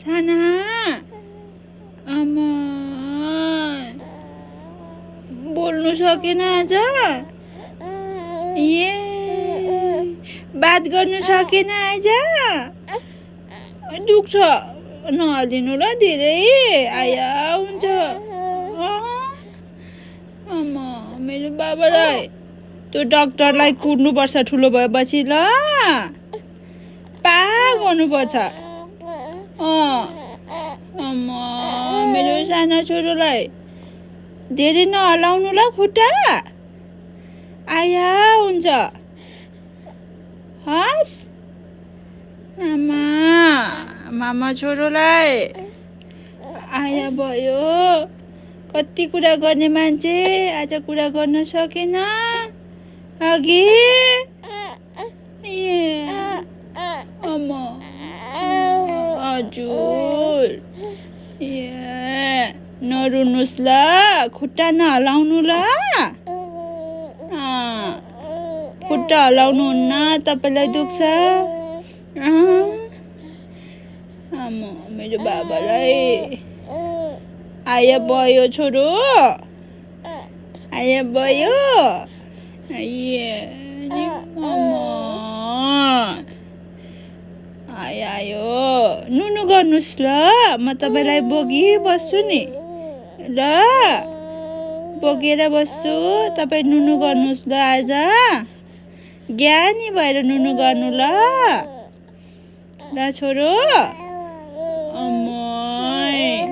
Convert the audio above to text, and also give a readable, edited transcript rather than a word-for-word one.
साना आमा बोल्नु सकेन आज ए बात गर्नु सकेन आज दुख्छ नहालिदिनु ल धेरै आया हुन्छ आमा मेरो बाबालाई त्यो डाक्टरलाई कुर्नुपर्छ ठुलो भएपछि ल पा गर्नुपर्छ आमा मेरो साना छोरोलाई धेरै नहलाउनु ल खुट्टा आया हुन्छ हस् आमा मामा छोरोलाई आया भयो कति कुरा गर्ने मान्छे आज कुरा गर्न सकेन अघि आमा हजुर नरुनुहोस् ल खुट्टा नहलाउनु ल खुट्टा हलाउनुहुन्न तपाईँलाई दुख्छ आमा मेरो बाबालाई आया भयो छोरो आया भयो आमा आयो नुनु गर्नुहोस् ल म तपाईँलाई बोकिबस्छु नि ल बोकेर बस्छु तपाईँ नुनु गर्नुहोस् ल आज ज्ञानी भएर नुनु गर्नु ल छोरो अम्मै